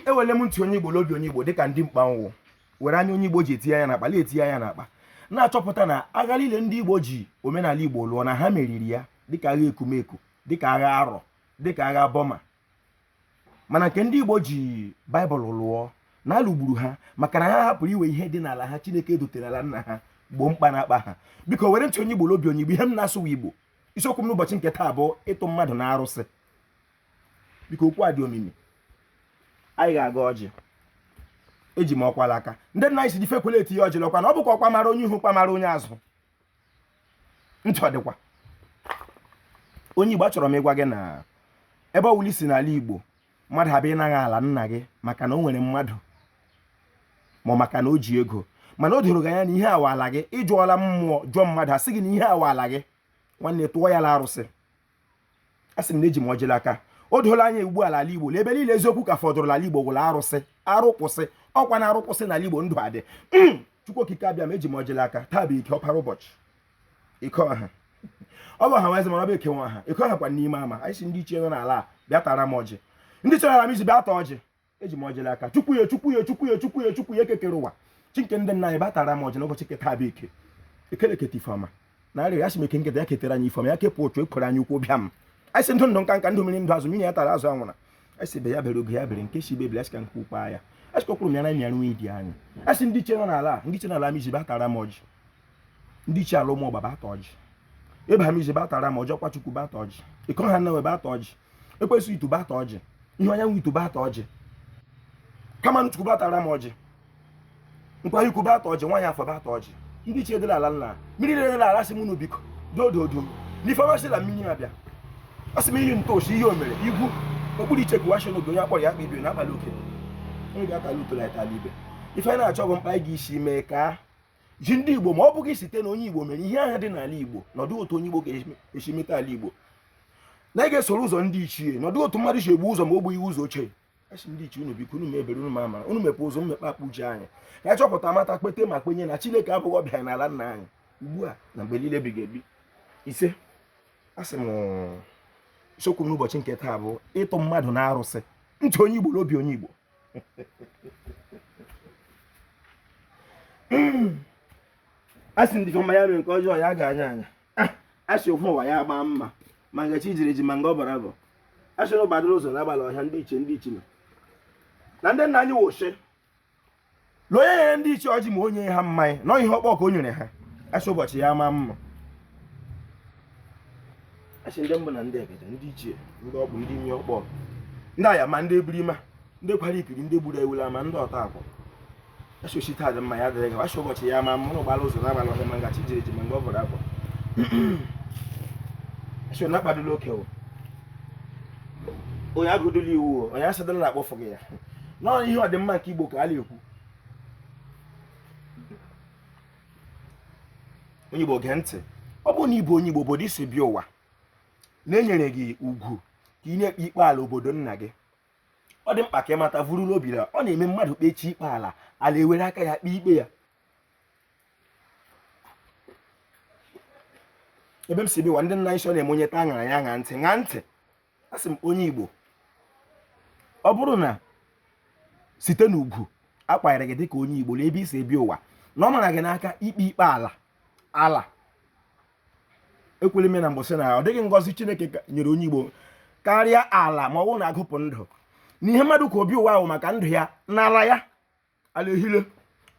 Ewele m ntị onye Igbo n'obi onye Igbo dịka ndị mkpa nwụ were anya onye Igbo ji etinye anya n'akpa na-etinye anya n'akpa, na-achọpụta na agha niile ndị Igbo ji omenala Igbo lụọ na ha meriri ya, dịka agha Ekumeku, dịka agha Arọ, dịka agha Bọma. Mana nke ndị Igbo ji Baịbụl lụọ na alụgburu ha maka na ha hapụrụ iwe ihe dị n'ala ha Chineke dotere ala nna ha gboo mkpa na-akpa ha. Biko were ntị onye Igbo n'obi onye Igbo, ihe m na-asụwa Igbo. Isiokwu m n'ụbọchị nke taa bụ ịtụ mmadụ na arụsị. Biko okwu a dị omimi. Anyị ga-agọ ọjị, eji m ọkwa aka. Ndị nna anyị si ife kwele etinye ọjị lọkwa na ọ bụkwa ọkwa mara onye ihu kwa mara onye azụ. Ntị ọ dịkwa onye Igbo, achọrọ m ịgwa gị na ebe ọ wụla i si n'ala Igbo mmadụ abịa ịnaghị ala nna gị maka na o nwere mmadụ ma maka na o ji ego, mana o doro gị anya na ihe awa ala gị, ị jụọla mmụọ jụọ mmadụ asị gị na ihe awa ala gị, nwanne tụọ ya la arụsị. Asị m na eji m ọjị aka. O doola anya ugbu a ala Igbo ebe niile eziokwu ka fọdụrụ ala Igbo gwụla arụsị arụkwụsị ọkwa na arụkwụsị n'ala Igbo ndụ adị. Chukwu okike abịa ma eji m ọjị aka. Taa bụ ike ọpara ụbọchị ike ọha ọ bụ ọha nweze mara ọ bụ eke nwe ọha eke ọha kwa n'ime ama. Anyị si ndị ichie nọ n'ala a bịa tara m ọjị, ndị ichie n'ala m isi bịa taa ọjị. Eji m ọjị aka. Chukwu ya, Chukwu ya, Chukwu ya, Chukwu ya, Chukwu ya ekekere ụwa, chi nke ndị nna anyị bịa tara m ọjị n'ụbọchị nke taa bụ eke. Ekele keta ifeọma na arịrịọ ya sị m eke nketa ya ketara anyị ifeọma ya kepụ ụchụ ekwere anyị ukwu bịa m. Anyị sị ndụ ndụ nka nka ndụ mmiri ndụ azụ mmiri ya tara azụ anwụra. Anyị sị be ya bere oge ya bere nke si bebiri asị ka nke ukwu ya asị ka okwuru m ya na mịara nwe idi anyị. Asị ndị ichie nọ n'ala ndị ichie n'ala m iji bịa tara m ọjị, ndị ichie ala ụmụ ọgba bịa taa ọjị, ebe ha m iji bịa tara m ọjị, ọkwa Chukwu bịa taa ọjị, iko ha nnawe bịa taa ọjị, ekwesị itu bịa taa ọjị, ihe anyanwụ itu bịa taa ọjị, kama Chukwu bịa tara m ọjị, nkwa ikwu bịa taa ọjị, nwaanyị afọ bịa taa ọjị, ndị ichie dịla ala nna mmiri dịla ala sị m unu biko dododo n'ife ọmasịla mmiri abịa asị m iyi ntụochi ihe o mere igwu okpuru icheku washi n'oge onye akpọrọ ya akpa ibe na akpala oke onye ga-atala utola etala ibe. Ife anyị na-achọ bụ mkpa anyị ga-isi mee ka ji ndị Igbo ma ọ bụghị site na onye Igbo mere ihe ahụ dị n'ala Igbo na ọdụ otu onye Igbo ga-esi meta ala Igbo na ị ga-esoro ụzọ ndị ichie na ọdụ otu mmadụ si egbu ụzọ ma o gbughị ụzọ ochie. Asị ndị ichie unu biko unu mebere unu ma amara unu mepe ụzọ mmepe akpụ ji anyị ka anyị chọpụta mata kpete ma kpenye na Chineke abụghị ọbịa n'ala nna anyị ugbu a na mgbe niile ebighị ebi. Ise. Asị m isiokwu m n'ụbọchị nke taa bụ ịtụ mmadụ na arụsị. Ntị onye Igbo n'obi onye Igbo. Asị ndị ọma ya mere nke ọjọọ ya ga-anya anya. Asị okwu ụwa ya gbaa mma ma ngachi jiri ji ma nga ọ bara bụ asị na ụgbadoro ụzọ n'abalị ọhịa ndị ichie ndị ichie na ndị nna anyị wụsị na onye nyere ndị ichie ọjị ma onye ha mmanya na ihe ọkpọ ka o nyere ha. Asị ụbọchị ya maa mma. Asị ndị mbụ na ndị egede ndị ichie ndị ọkpụ ndị imi ọkpọ ndị aya ma ndị ebirima ndị kwara ikiri ndị gburu ewula ma ndị ọta akwa. Asị osi taa dị mma ya dịrị gị. Asị ụbọchị ya maa mma ụgbala ụzọ n'abalị ọhịa ma ngachi jiri ji ma mgbe ọ bụrụ akwa. Asị na akpadola oke o onye agụdola iwu onye asịdịla na akpọfụ gị ya nọọ ihe ọdịmma nke Igbo ka a na-ekwu. Onye Igbo gee ntị, ọ bụrụ na ị bụ onye Igbo obodo isi bịa ụwa na-enyere gị ugwu ka ị na-ekpe ikpe ala obodo nna gị, ọ dị mkpa ka ị mata vuru n'obi na ọ na-eme mmadụ kpechi ikpe ala ala ewere aka ya kpee ikpe ya. Ebe m si bịa ụwa ndị nna anyị na-eme onye taa ṅara ya ṅaa ntị ṅaa ntị. Asị m onye Igbo, ọ bụrụ na site n'ugwu akwanyere gị dịka onye Igbo n'ebe i si bịa ụwa na ọ mara gị n'aka ikpe ikpe ala ala ekwere m na mbọsị na ọ dịghị ngọzi Chineke nyere onye Igbo karịa ala ma ọ bụrụ na agụpụ ndụ na ihe mmadụ ka obi ụwa ahụ maka ndụ ya n'ala ya ala ehile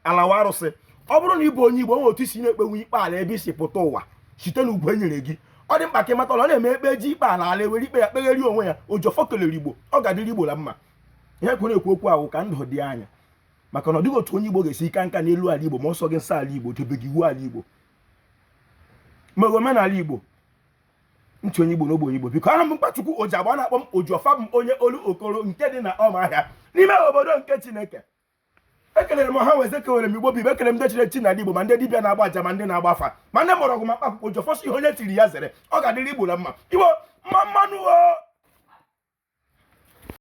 ala wa arụsị. Ọ bụrụ na ị bụ onye Igbo nwe otu isi na-ekpenwu ikpe ala ebe isi pụta ụwa site n'ugwu e nyere gị, ọ dị mkpa ka ị mata na ọ na-eme ekpe ji ikpe ala ala ewere ikpe ya kpegherie onwe ya. Ojofọ kelere Igbo, ọ ga-adịrị Igbo la mma. Ihe kwere ekwu okwu ahụ ka ndụ dị anya maka na ọ dịghị otu onye Igbo ga-esi ika nka n'elu ala Igbo ma ọsọ gị nsọ ala Igbo debe gị iwu ala Igbo mgbe omenala Igbo. Ntị onye Igbo n'ogbe onye Igbo biko, aha m Mkpachukwu Ojiagba na-akpọ m Ojiọfa, bụ m onye olu okoro nke dị na ọmahịa n'ime obodo nke Chineke. Ekelere m ọha weze kewere m Igbo bụ Igbo, ekele m ndị chiri echi n'ala Igbo ma ndị dibịa na-agba aja ma ndị na-agba afa ma ndị mgbọrọgwụ ma mkpa akwụkwọ. Ojiọfọ si ihe onye tiri ya zere, ọ ga-adịrị Igbo na mma. Igbo mma mmanụ o.